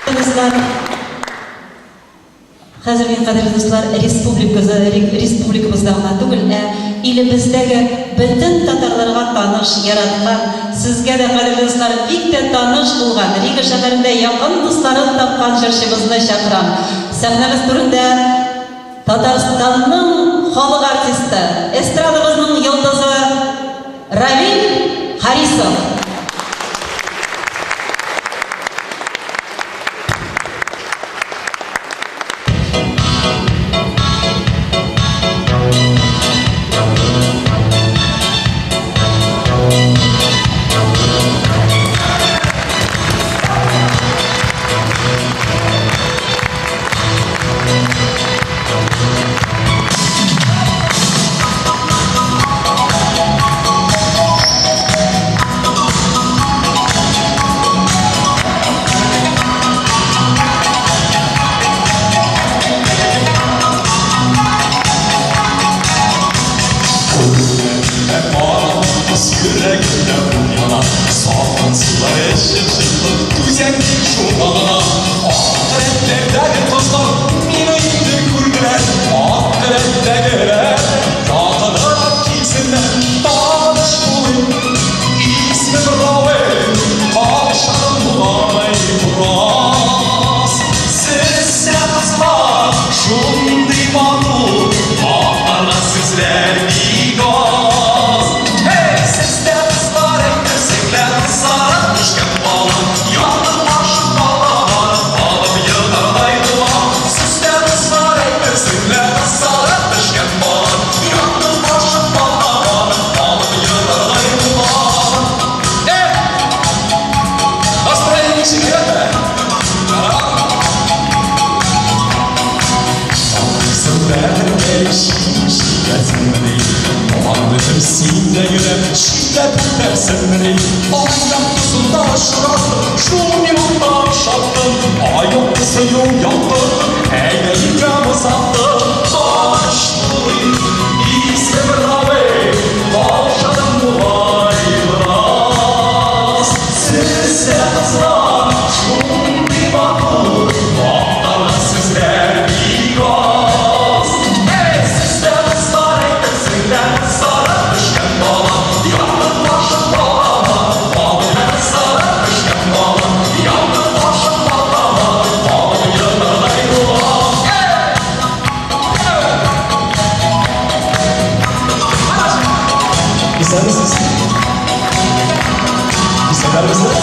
Дуслар, хәзер мин, кадерле дуслар, республикабызда, республикабызда гына түгел, ә илебездәге бөтен татарларга таныш, яраткан, сезгә дә, кадерле дуслар, бик тә таныш булган, Рига шәһәрендә якын дусларын тапкан җырчыбызны чакырам. Сәхнәбез түрендә Татарстанның халык артисты, эстрадабызның йолдызы Равил Харисов. Йөрәгемдә ут яна, салкын сулар эчеп чыктым, түзәм тик шуңа гына. Ак рәтләрдәге кызлар мине инде күрделәр, ак рәттәгеләр якынрак килсеннәр, таныш булыйк. Исемем Равил, кайчан болай бераз. Сез дә кызлар шундый матур, мактарга сүзләр бик аз. Һей, сез дә кызлар әйтерсең лә кызарып төшкән балык, якты ташып балалар, алып йотардай була. Сез дә кызлар әйтерсең лә кызарып төшкән балык, якты ташып балалар, алып йотардай була. Эй! Настроение ничек, ребята? Сездә кызлар шундый матур, мактарга сүзләр бик аз. Эй, сездә кызлар әйтерсең лә кызарып пешкән бала, якты ташып балама, алып кызарып пешкән бала, якты ташып балама, алып йотардай була. Исәнмесез? Исәннәрмесез?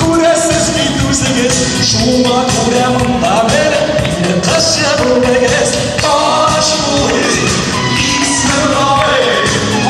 Күрәсез бит үзегез, шуңа күрә монда бер мине кычы бүлегез. Таш булыйк, исмәгай,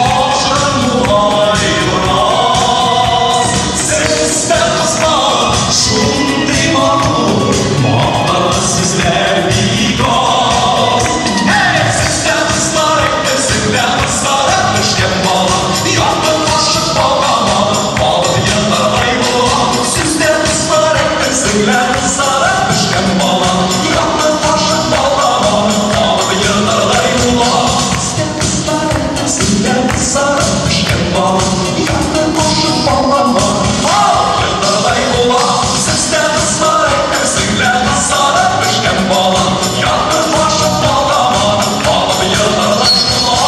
ашын булай бераз. Сездә кызлар шундый матур, мактарлы сүзләр бик аз. Эй, сездә кызлар әйтерсең лә кызарып төшкән бала, якты кашык баламаны алып йотардай була. Сездә кызлар әйтерсең лә кызарып төшкән бала, якты кашык баламаны алып йотардай була. Сездә кызлар әйтерсең лә кызарып төшкән бала, якты кашык баламаны алып йотардай була. Сездә кызлар әйтерсең лә кызарып төшкән бала, якты кашык баламаны алып йотардай була.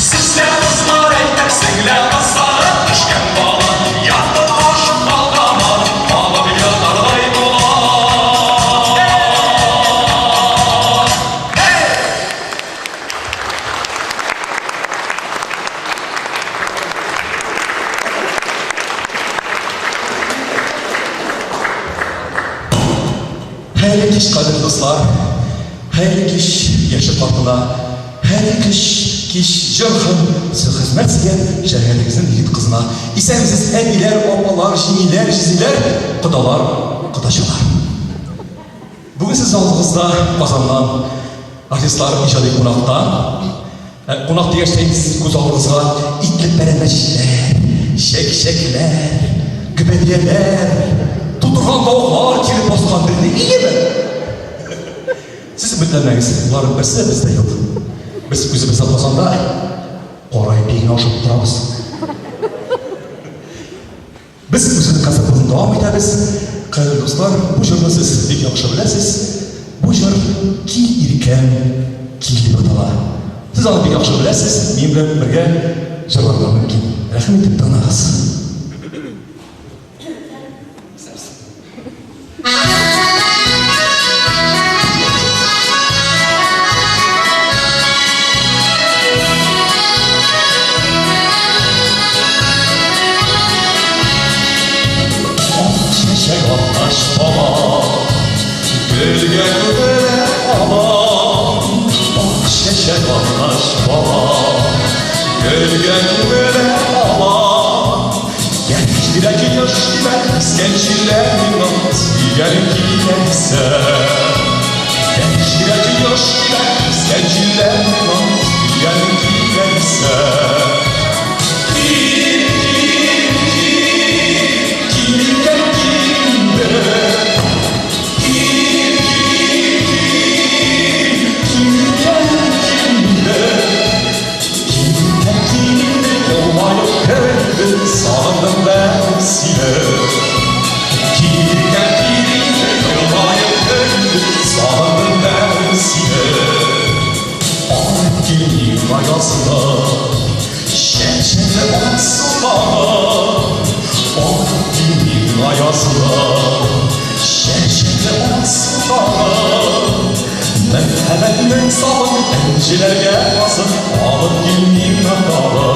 Сездә кызлар әйтерсең лә кызарып төшкән бала, якты кашык баламаны алып йотардай була. Хәерле кич, кадерле дуслар! Хәерле кич, яше картына! Хәерле кич, кич җыр һәм хезмәт сөйгән шәһәрегезнең егет-кызына! Исәнмесез, әниләр, апалар, җиңиләр, җизниләр, кодалар, кодачалар! Бүген сез алдыгызда Казаннан артистлар иҗади кунакта. Ә, кунак дигәч тә инде сез күз алдыгызга итле пәрәмәчләр, Чәк-чәкләр, гөбәдияләр, тутырган тавыклар килеп баскан берне, иеме? Сез өметләнмәгез, боларның берсе дә бездә юк. Без үзебездә Казанда кара ипи генә ашап утырабыз. Без үзебезнең концертыбызны дәвам итәбез. Кадерле дуслар, бу җырны сез бик яхшы беләсез. Бу җыр Кил, иркәм, кил дип атала. Сез аны бик яхшы беләсез, минем белән бергә җырларга мөмкин. Рәхим итеп тыңлагыз. Чәчәк аткач бала, гөлгә күмелә ала. Ак чәчәк аткач бала, гөлгә күмелә ала. Яшь йөрәк яшь тибә, искән җилләр миңа сөйгәнем килә дисә. Яшь йөрәк яшь тибә, искән җилләр миңа сөйгәнем килә дисә. Кил, кил, кил, килгән килде. Кил, кил, кил, килгән килде. Килде, килде, елмаеп керде, сагындым бән сине. Килде, килде, елмаеп керде, сагындым бән сине. Алып кил миңа язны, чәчәкле алсулары. Алып кил миңа язны, чәчәкле алсулары. Мәрхәмәтнең сабын энҗеләргә басып, алып кил миңа тагы.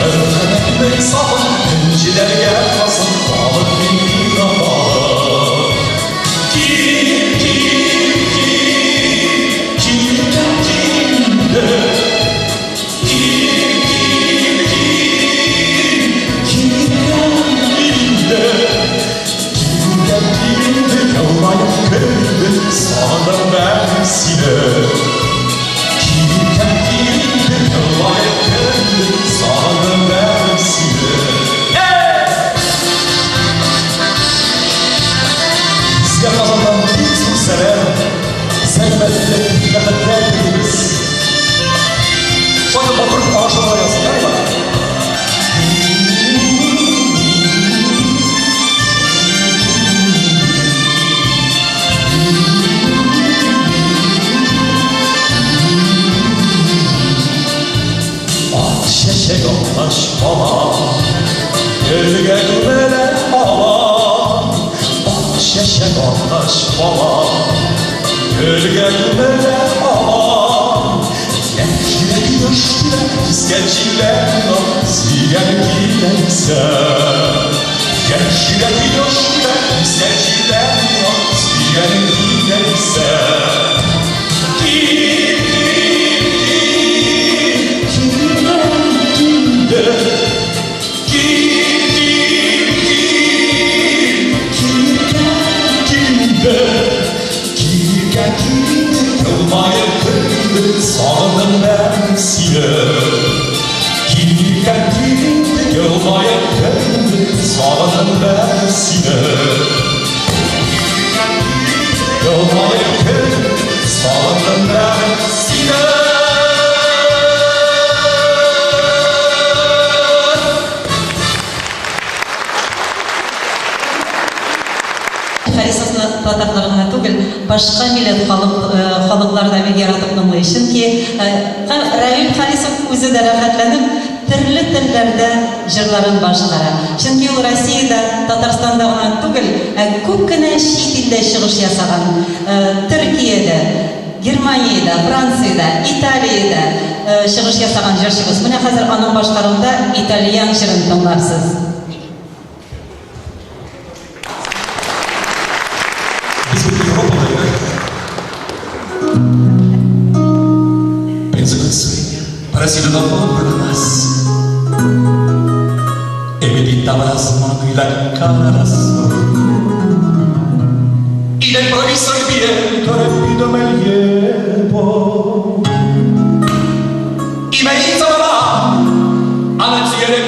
Мәрхәмәтнең сабын энҗеләргә басып, алып кил миңа тагы. Кил, кил, кил, килгән килде. Кил, кил, кил, килгән килде. Килгән килде, елмаеп көлде, сагындым бән сине. Килгән килде, елмаеп көлде, сагындым бән сине. Сезгә Казаннан бик зур сәлам, сәламәтлек, бәхетләр телибез. Шундый матур арашалар язсын, ярыймы? Ак чәчәк аткач бала, гөлгә күмелә ала. Ак чәчәк аткач бала, гөлгә күмелә ала. Яшь йөрәк яшь тибә, кискән җилләр миңа сөйгән килә исә. Яшь йөрәк яшь тибә, кискән җилләр миңа сөйгән килә исә. Кил, кил, кил, килгән килде. Кил, кил, кил, килгән килде. Килгән килде, елмаеп көлде, сагындым бән сине. Килгән килде, елмаеп көлде, сагындым бән сине. Килгән килде, елмаеп көлде, сагындым бән сине. Харисовны татарлар гына түгел, башка милләт халык, халыклар да бик яратып тыңлый. Чөнки Равил Харисов үзе дә рәхәтләнеп төрле телләрдә җырларын башкара. Чөнки ул Россиядә, Татарстанда гына түгел, ә күп кенә чит илдә чыгыш ясаган. Төркиядә, Германиядә, Франциядә, Италиядә чыгыш ясаган җырчыбыз. Менә хәзер аның башкаруында итальян җырын тыңларсыз. Без бит Европада йөрдек. Penso che il sogno поразило на нас. E mi pintaba las manos y la cara azul. Y de improviso el viento rápido me llevó. Y me hizo mamá a la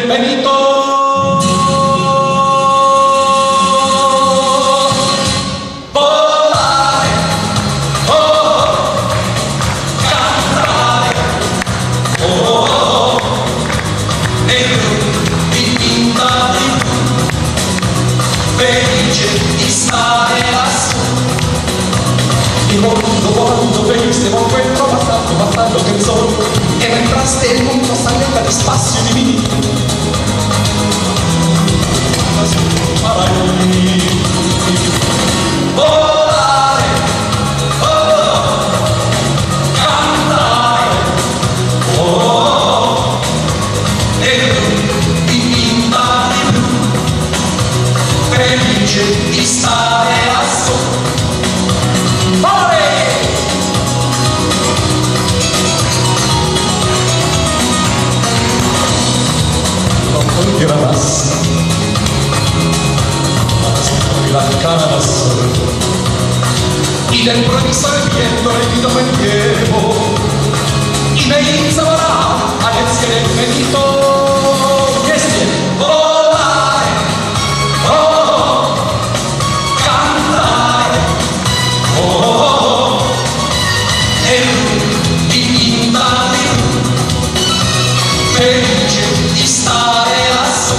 benito. E dipinta di blu, felice di stare lassù. Il mondo quando veniste ma quello bastardo, bastardo che sono, e entraste il mondo saletta di spazio di vita. Volare, oh, cantare, oh, e dipinta di blu, felice di stare lassù. Volare! Non colpirà la cara y de improviso el viento le pido me llevo y me hizo volar al cielo infinito y es volare, oh, cantare, oh, e dipinta di blu, felice di stare lassù.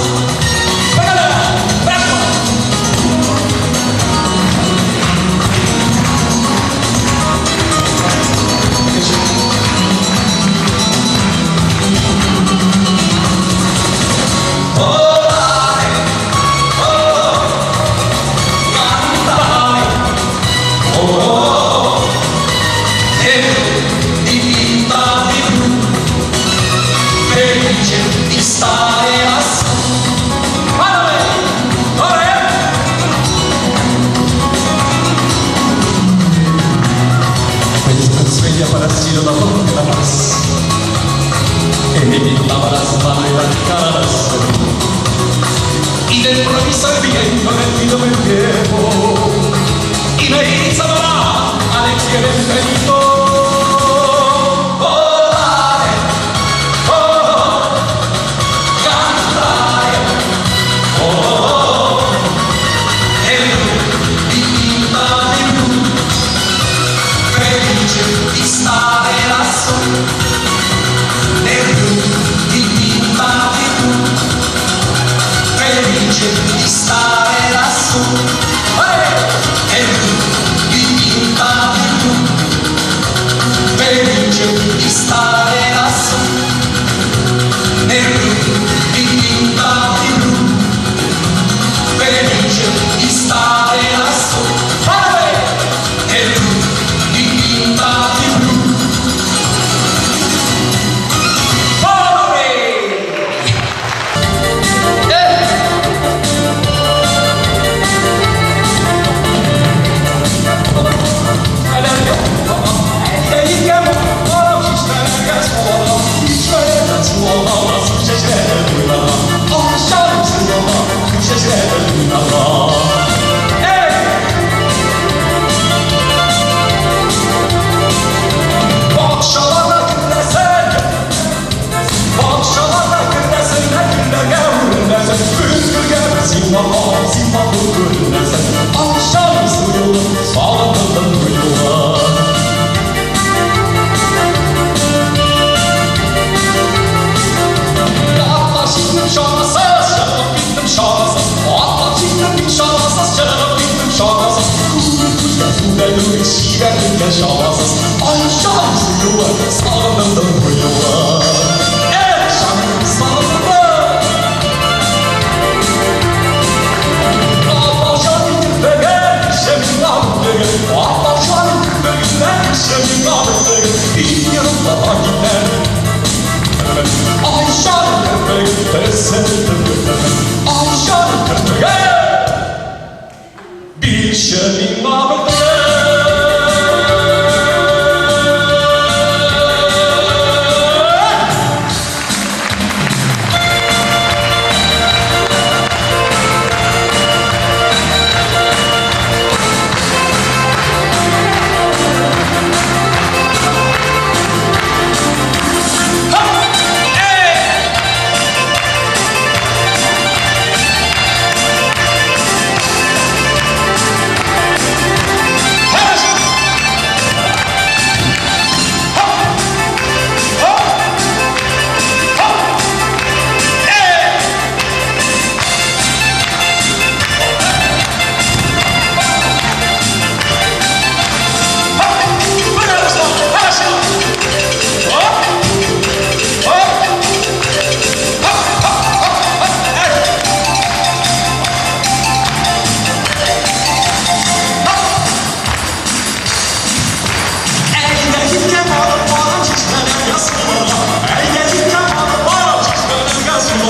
Y de improviso el viento metido me llevo y me hizo volar al cielo infinito. Volare, oh, cantare, oh, e dipinta di blu, felice di stare lassù, nel blu dipinta di blu, felice di stare lassù, e blu dipinta di blu, felice di stare lassù, nel blu dipinta di blu, felice di stare lassù, e blu dipinta di blu.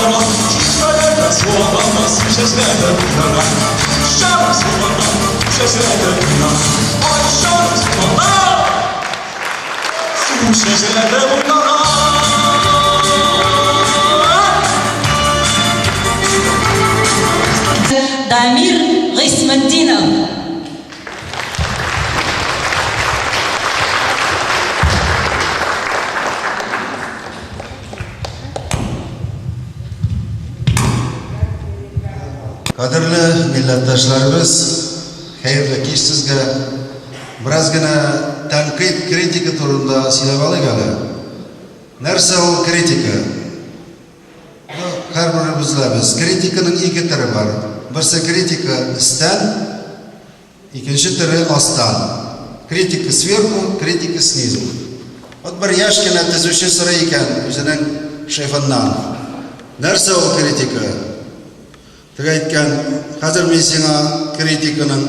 бунларга, Чишмәләрдә су агамы, Су чәчрәтә дөньяга. Шар су ага, Чәчрәтә дөнья. Ай, шар су ага, Су чәчрәтә дөньяга. Дамир Гыйсметдинов. Кадерле милләттәшләребез, хәерле кич сезгә. Бераз генә тәнкыйть, критика турында сөйләп алыйк әле. Нәрсә ул критика? Ну, һәрберебез беләбез. Критиканың ике төре бар. Берсе критика өстән, Икенче төре астан. Критика сверху, критика снизу. Вот бер яшь кенә төзүче сорый икән үзенең шефыннан. Нәрсә ул критика? Теге әйткән, хәзер мин сиңа критиканың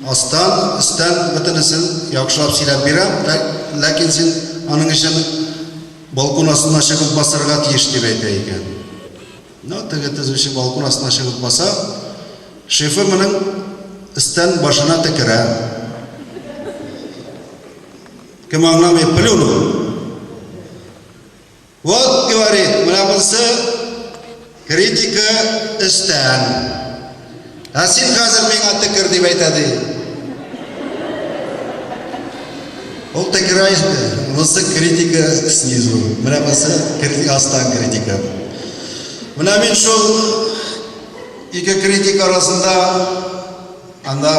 астан, өстән бөтенесен яхшылап сөйләп бирәм, ләкин син аның өчен балкон астына чыгып басарга тиеш, дип әйтә икән. Ну, теге төзүче балкон астына чыгып баса, шефы моның өстән башына төкерә. Кем аңламый, плюнул. Вот, говорит, менә монысы критика өстән. Ә син хәзер миңа төкер дип әйтә ди. Ул төкерә инде. Монысы критика снизу. Менә монысы критика астан критика. Менә мин шул ике критика арасында анда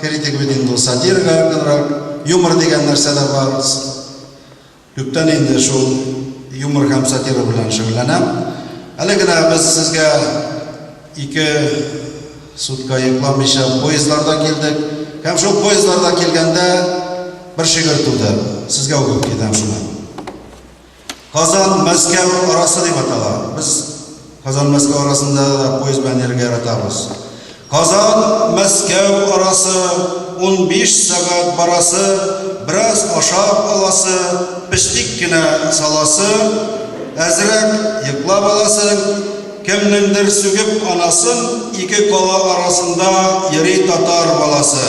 критик бит инде ул сатирага якынрак, юмор дигән нәрсә дә бар. Күптән инде шул юмор һәм сатира белән шөгыльләнәм. Әле генә без сезгә ике сутка йокламыйча поездларда килдек. Һәм шул поездларда килгәндә бер шигырь туды. Сезгә укып китәм шуны. Казан, Мәскәү арасы дип атала. Без Казан, Мәскәү арасында да поезд белән йөрергә яратабыз. Казан, Мәскәү арасы, 15 сәгать барасы, бераз ашап аласы, печтик кенә саласы, әзрәк йоклап аласың, кемнеңдер сүгеп анасын, ике кала арасында йөри татар баласы.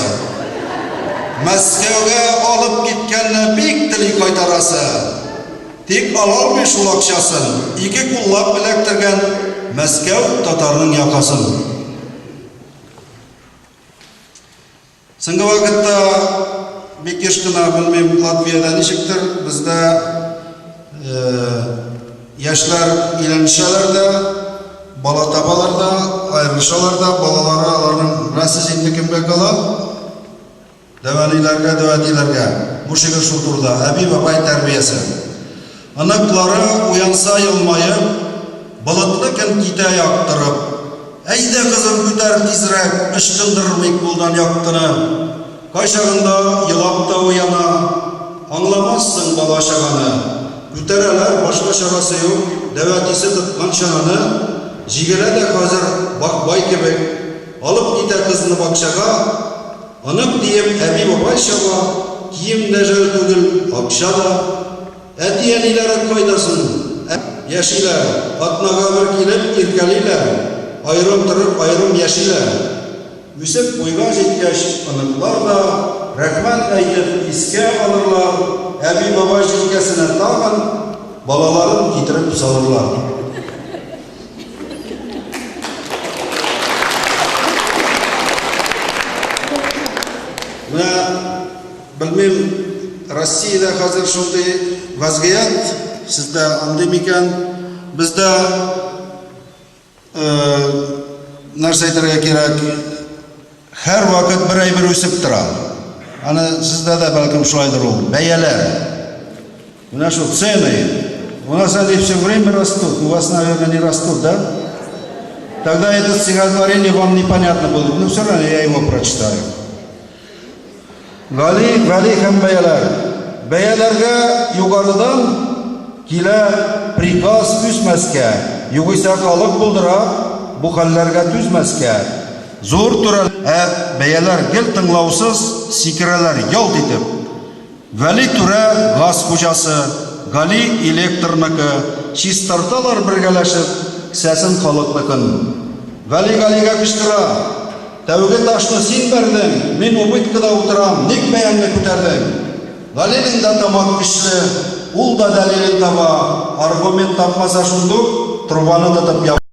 Мәскәүгә алып киткәнне бик тели кайтарасы. Тик алалмый шул акчасын, ике куллап эләктергән Мәскәү татарның якасын. Соңгы вакытта бик еш кына, белмим, Латвиядә ничектер, бездә яшьләр өйләнешәләр дә, бала табалар да, аерылышалар да, балалары аларның, беләсез инде кемгә кала? Дәвәниләргә, дәвәтиләргә. Бу шигырь шул турыда. Әби-бабай тәрбиясе. Оныклары уянса елмаеп, Болытлы көн китә яктырып. Әйдә, кызым, күтәр тизрәк, Ычкындырмыйк кулдан яктыны. Кайчагында елап та уяна, Аңламассың бала-чаганы. Күтәрәләр, башка чарасы юк, Дәвәтисе тоткан чананы. Җигелә дә хәзер бахбай кебек, Алып китә кызны бакчага. Онык диеп әби-бабай чаба, кием дә жәл түгел, акча да. Әти-әниләре кайда соң? Ә, яшиләр, атнага бер килеп иркәлиләр, аерым торып, аерым яшиләр. Үсеп буйга җиткәч, оныклар да, рәхмәт әйтеп, искә алырлар, әби-бабай җилкәсенә тагын балаларын китереп салырлар. Менә белмим, Россиядә хәзер шундый вазгыять, сездә андый микән? Бездә нәрсә әйтергә кирәк? Һәр вакыт бер әйбер үсеп тора. Аны сездә дә бәлкем шулайдыр ул. Бәяләр. Менә шул цены. У нас они все время растут. У вас, наверное, не растут, да? Тогда это стихотворение вам непонятно будет. Но все равно я его прочитаю. Гали, Гали һәм бәяләр. Бәяләргә югарыдан килә приказ үсмәскә, югыйсә халык булдыра бу хәлләргә түзмәскә. Зур түрә, ә бәяләр гел тыңлаусыз сикерәләр ялт итеп. Вәли түрә газ хуҗасы, Гали электрныкы, чистарталар бергәләшеп. кесәсен халыкныкын. Гали Галигә кычкыра, Тәүге ташны син бәрдең, мин убыткада утырам, ник бәяңне күтәрдең? Галинең дә тамак көчле, ул да дәлилен таба, аргумент тапмаса шундук трубаны тотып яба.